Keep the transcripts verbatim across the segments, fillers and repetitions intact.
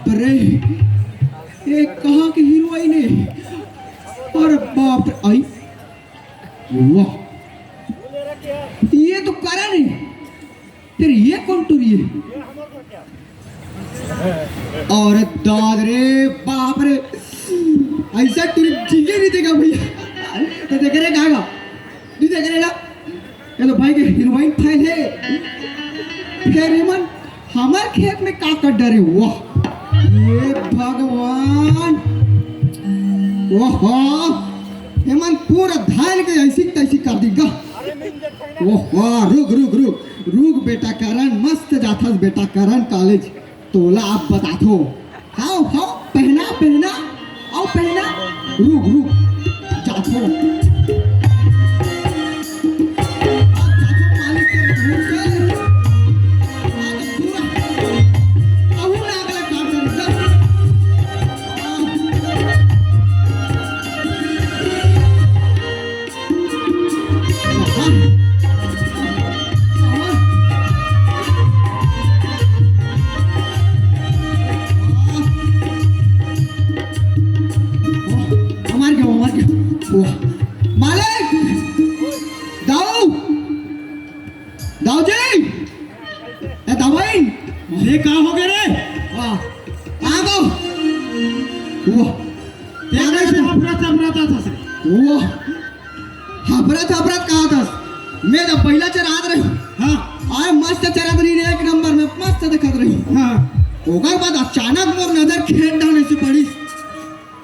अरे, ये कहाँ के हीरोइन है? अरे बाप रे, आई, वाह, ये तो करण है। फिर ये कौन टुरी है? अरे दाद रे, बाप रे, ऐसा टुरी जिंदगी नहीं देखा भैया। तो देख रहे कहाँ का? नहीं देख रहे ना? ये तो भाई के हीरोइन फैन है। फिर हेमन हमार खेत में का कर डरे? वाह, ये भगवान, वाह, हेमन पूरा धान के ऐसी तैसी कर दी गा। वाह, वाह, रुक, रुक, रुक, रुक बेटा करण, मस्त जाथस बेटा करण कॉलेज। तोला आप बताथो। हाव, हाव, पहना, पहना, आओ पहना। रुक, रुक, जाथो। आप जाथो मालिक के रूम पे। आज पूरा, अहू ना अगला काम करेगा। हमार गयो, हमार गयो। वाह। मालिक! दाऊ! दाऊ जी! ए, दाऊ भाई! ये का हो गया रे? वाह। आ गो। वाह। तेरे से हफरत हफरत आता से। वाह। हफरत हफरत कहा था? मैं जब पहिला चरात रही। हाँ। आए मस्त चरात रही रे, एक नंबर में मस्त दिखत रही। हाँ। ओकर बाद अचानक मोर नजर खेत डाले से पड़ी।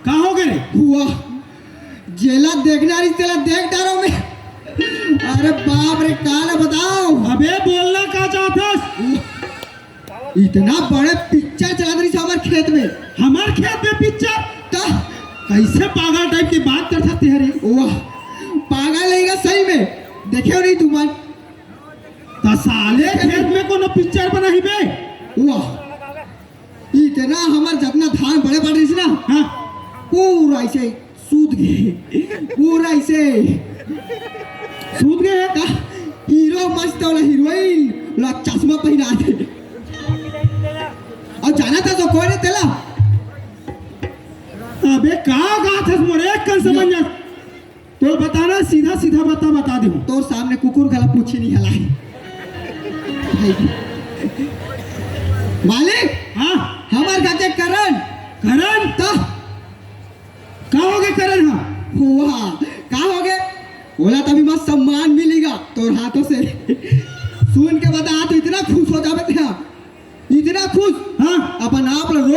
का हो गए रे? वाह। जेला देखना रही, तेला देख डारो मैं। अरे बाप रे, का ना बताओ। अबे बोलना का चाहत हस? इतना बड़े पिक्चर चला रही हमार खेत में। हमार खेत में पिक्चर? त कैसे पागल टाइप की बात कर सकते हैं रे? वाह, पागल नहीं का सही में। देखे नहीं तुमन? त साले खेत में कोनो पिक्चर बनाही बे? वाह, इतना हमार जितना धान बड़े बड़ रही ना, हाँ। पूरा ऐसे सूत गए, पूरा ऐसे सूत गए। का हीरो मस्त वाला हीरोइन ला चश्मा पहना दे। और जाना था तो कौन है तेला? अबे का गात हस मोर एक कन समझ ना। तो बताना सीधा सीधा बता, बता दे। तोर सामने कुकुर गला पूछी नहीं हला है। मालिक, हाँ। हमार का के करण। करण? तो का हो गए करण? हाँ। वाह, का हो गए? बोला तभी मस्त सम्मान मिलेगा तोर हाथों से। सुन के बता, तो इतना खुश हो जावे।